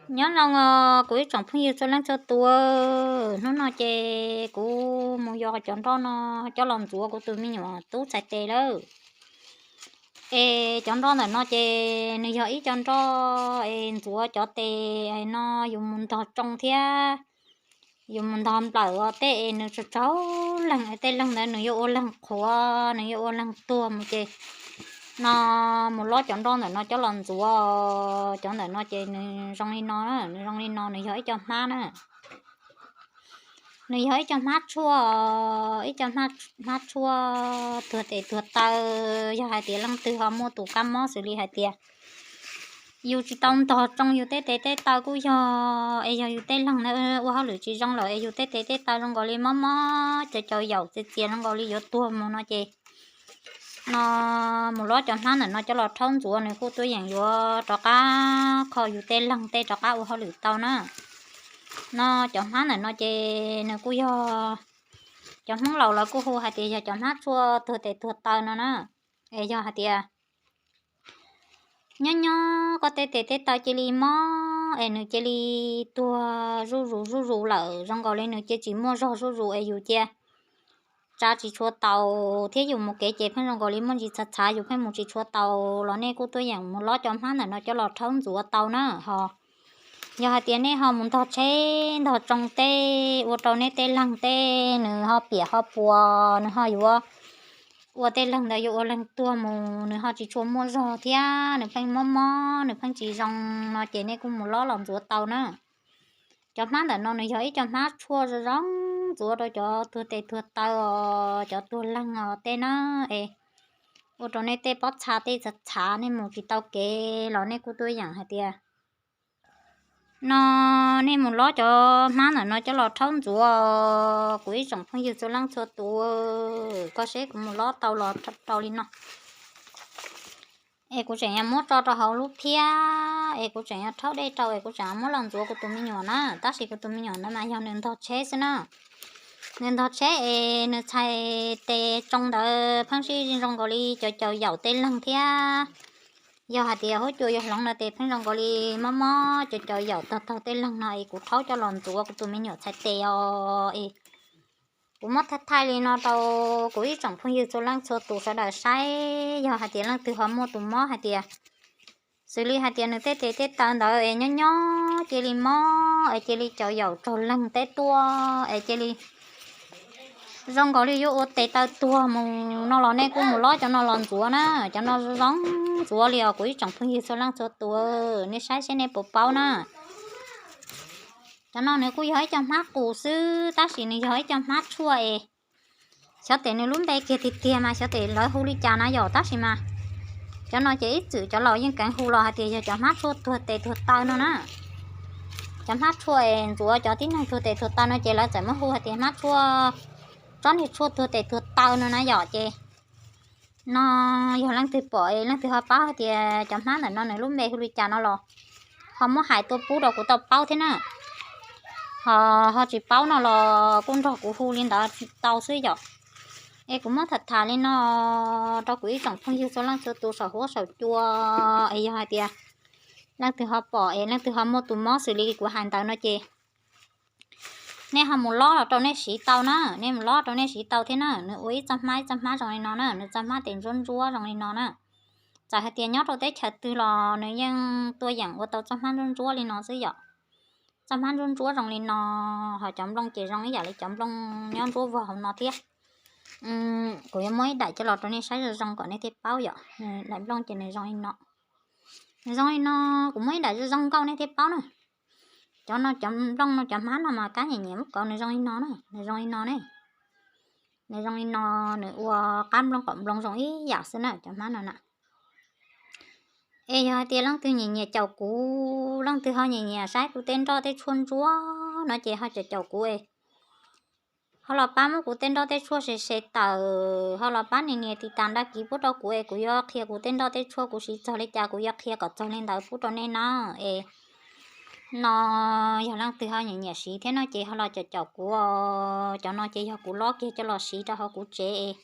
Nyob zoo os kuv ib tsoom phooj ywg txhua leej txhua tus, hnub no ces kuv mus yos cov nroj no coj los ntxuav kuv tus me nyuam tub txhais tes lawm. Es cov nroj ntawm no ces nws yog ib co nroj es ntxuav cov tes no yus mus ntog tsoo thiab yus mus ntog nplawm os tej es nws tsaug tsaug leeg, tej leeg ntawd nws yuav ua leeg qhuav, nws yuav ua leeg tuag mus ces no mus lob cov nroj ntawm no coj los ntxuav. Cov ntawm no ces nws zoo li no, nws zoo li no, nws yog ib co hmab na. Nws yog ib co hmab tshuaj, ib co hmab tshuaj tuag tes tuag taw. Yog hais tias leej twg ho muaj tus kab mob xws li hais tias yus tsis tau ntog tsoo yus tej tes tej taw kuj yog, es yog yus tej leeg ntawd ua hauj lwm tsis zoo lawm es yus tej tes tej taw zoo nkaus li mob mob cav caus yaum txias txias zoo nkaus li yuav tuag mus no ces no mus lob cov hmab ntawm no coj los rhaub ntxuav nws kuj tuaj yeem yuav rov qab kho yus tej leeg tej rov qab ua hauj lwm tau na. No cov hmab ntawm no ces nws kuj yog, cov Hmoob laus lawv kuj hu hais tias yog cov hmab tshuaj tuag tes tuag taw no na. Es yog hais tias nyob nyob koj tej tes tej taw cia li mob es nws cia li tuag zuj zus zuj zus lawm, zoo nkaus li nws cia tsis muaj zog zuj zus es yus cia tsa tsis tshua taus thiab yus mus kev ces pheej zoo nkaus li muaj ntsis txhav txhav yus pheej mus tsis tshua taus los nej kuj tuaj yeem mus lob cov hmab ntawm no coj los rhaub ntxuav tau na ho. Yog hais tias nej ho mus ntog tsheb ntog tsoo tej ua rau nej tej leeg tej nws ho piam ho puas, nws ho yuav ua tej leeg ntawd yuav ua leeg tuag mus, nws ho tsis tshua muaj zog thiab nws pheej mob mob nws pheej tsis zoo no ces nej kuj mus lob los ntxuav tau na. Cov hmab ntawm no nws yog ib co hmab tshuaj zoo zoo ntxuav rau cov tuag tes tuag taw os, cov tuag leeg os tej na. Es ua rau nej tej pob txha tej txhav txhav nej mus tsis tau kev los nej kuj tuaj yeem hais tias no nej mus lob cov hmab ntawm no coj los rhaub ntxuav. Kuv ib tsoom phooj ywg txhua leej txhua tus, koj seb kuv mus lob tau los rau li no. Es kuv tseem yuav muab tso rau hauv lub phiab es kuv tseem yuav rhaub dej rau es kuv tseem muab los ntxuav kuv tus me nyuam na, tab sis kuv tus me nyuam ntawd mas yog nws ntog tsheb xwb na. Nws ntog tsheb es nws txhais tes tsoo ntawd pheej sib zoo nkaus li cav caus yaum tej leeg thiab. Yog hais tias huab cua yuav hloov no tes pheej zoo nkaus li mob mob cav caus yaum taug taug tej leeg no es kuv rhaub coj los ntxuav kuv tus me nyuam txhais tes os es kuv muab thaij thaij li no rau kuv ib tsoom phooj ywg txhua leej txhua tus sawv daws saib, yog hais tias leej twg ho muaj tus mob hais tias xws li hais tias nws tej tes tej taw ntawd es nyob nyob cia li mob es cia li cav yaum tsaug leeg tej tuaj es cia li zoo nkaus li yuav ua tes taw tuag mus no los nej kuj mus lob cov no los ntxuav na. Cov no zoo ntxuav li os kuv ib tsoom phooj ywg txhua leej txhua tus, nej saib seb nej puas paub na. Cov no nws kuj yog ib co hmab qus xwb tab sis nws yog ib co hmab tshuaj es xyov tes nws lub npe kiag tiag tiag mas xyov tes lawv hu li cas na yom, tab sis mas cov no ces ib txwm cov laus yeej keev hu los hais tias yog cov hmab tshuaj tuag tes tuag taw no na. Cov hmab tshuaj es ntxuav cov tib neeg tuag tes tuag taw no ces lawv txawm muab hu hais tias hmab tshuaj tsob niag tshuaj tuag tes tuag taw no na yom. Ces no yog leej twg pom es leej twg ho paub hais tias cov hmab ntawm no nws lub npe hu li cas no los ho muab hais tuaj pub rau kuv tau paub thiab na. Ho ho tsis paub no los kuj nrog kuv hu li ntawd tau xwb yom. Es kuv muab tham tham li no rau kuv ib tsoom phooj ywg txhua leej txhua tus saum huab saum cua, es yog hais tias leej twg ho pom es leej twg ho muaj tus mob xws li kuv hais ntawd no ces nej ho mus lob los rau nej siv tau na, nej mus lob rau nej siv tau thiab na. Nws ua ib txoj hmab ib txoj hmab zoo li no na, nws txoj hmab tes ntsuab ntsuab zoo li no na. Txawm hais tias nyob rau teb chaws twg los nws yeej tuaj yeem ua tau txoj hmab ntsuab ntsuab li no xwb yom. Txoj hmab ntsuab ntsuab zoo li no, ho cov nplooj ces zoo ib yam li cov nplooj nyob ntsuab vog hauv no thiab. Kuv yuav muab ib daim coj los rau nej saib zoo zoo kom nej thiaj paub yom. Daim nplooj ces nws zoo li no. Nws zoo li no, kuv muab ib daim zoo zoo nkauj nej thiaj paub na. Cov no cov nplooj no cov hmab no mas kab nyiam nyiam muab kauv nws zoo li no na, nws zoo li no ne. Nws zoo li no, nws ua qab nplooj qaum nplooj zoo ib yam xwb na cov hmab no na. Es yog hais tias leej twg nyiam nyiam caum kuv, leej twg ho nyiam nyiam saib kuv tej nroj tej tshuaj ntsuab no ces ho caum caum kuv es ho los pab muab kuv tej nroj tej tshuaj se se tawm, ho los pab nias nias tiv tas dag kiv pub rau kuv es kuv yuav qhia kuv tej nroj tej tshuaj kuv siv txog li cas kuv yuav qhia kom txog li ntawd pub rau nej na. Es no yog leej twg ho nyiam nyiam siv thiab no ces ho los caum caum kuv. Cov no ces yog kuv lob kiag coj los siv rau hauv kuv tsev es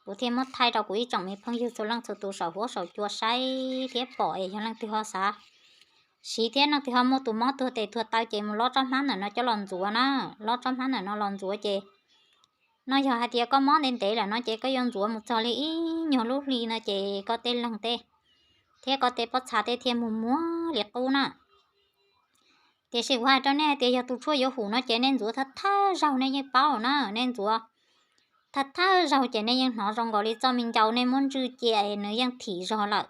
kuv thiaj muab thaij rau kuv ib tsoom me phooj ywg txhua leej txhua tus saum huab saum cua saib thiab pom es yog leej twg ho xav siv thiab, leej twg ho muaj tus mob tuag tes tuag taw ces mus lob tsob hmab ntawm no coj los ntxuav na, lob tsob hmab ntawm no los ntxuav ces no yog hais tias koj mob ntev ntev lawm no ces koj yuav ntxuav mus txog li ib nyuag lub hli no ces koj tej leeg tej thiab koj tej pob txha tej thiaj mus muag li qub na. Tiam sis kuv hais rau nej hais tias yog tus tshuaj yuav hum no ces nej ntxuav thawj thawj zaug nej yeej paub na, nej ntxuav thawj thawj zaug ces nej yeej hnov zoo nkaus li txoj me ncau nej muab ntswj cia es nws yeej thim zog lawm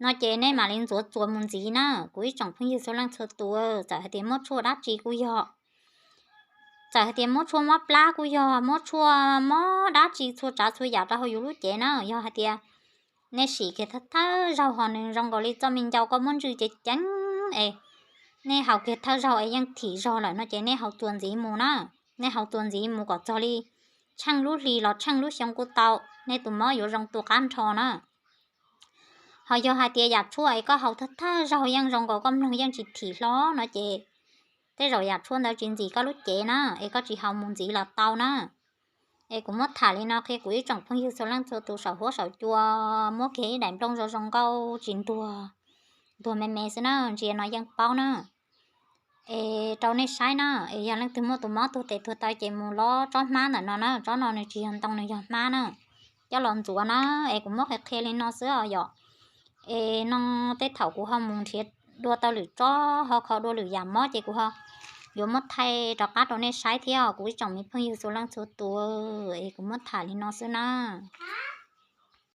no ces nej mam li ntxuav txuas mus ntxiv na. Kuv ib tsoom phooj ywg txhua leej txhua tus, txawm hais tias muab tshuaj dab tsi kuj yog, txawm hais tias muab tshuaj mob plab kuj yog, muab tshuaj mob dab tsi txhua tsav txhua yam rau hauv yus lub cev na, yog hais tias nej sim kiag thawj thawj zaug ho nws zoo nkaus li txoj me ncau koj muab ntswj ceev ceev es nej haus kiag thawj zaug es yeej thim zog lawm no ces nej haus txuas ntxiv mus na. Nej haus txuas ntxiv mus kom txog li tsheej lub hli los tsheej lub xyoo kuj tau, nej tus mob yuav zoo tu qab nrho na. Ho yog hais tias yam tshuaj es koj haus thawj thawj zaug yeej zoo nkaus koj mloog yeej tsis thim hlo no ces tej zaum yam tshuaj ntawd tsis ntxim koj lub cev na, es koj tsis haus mus ntxiv los tau na. Es kuv muab tham li no qhia kuv ib tsoom phooj ywg txhua leej txhua tus saum huab saum cua, muab kiag ib daim nplooj zoo zoo nkauj tsis ntuag, ntuag me me xwb na, ntsia no yeej paub na. Es rau nej saib na, es yog leej twg muaj tus mob tuag tes tuag taw ces mus lob tsob hmab ntawm no na, tsob no nws tsis yog ntoo, nws yog hmab na, coj los ntxuav na. Es kuv muab qhia qhia li no xwb os yom. Es no tej thaum kuv ho mus nrhiav dua tau lwm tsob ho kho dua lwm yam mob ces kuv ho yuav muab thaij rov qab rau nej saib thiab os kuv ib tsoom me phooj ywg txhua leej txhua tus. Es kuv muab tham li no xwb na.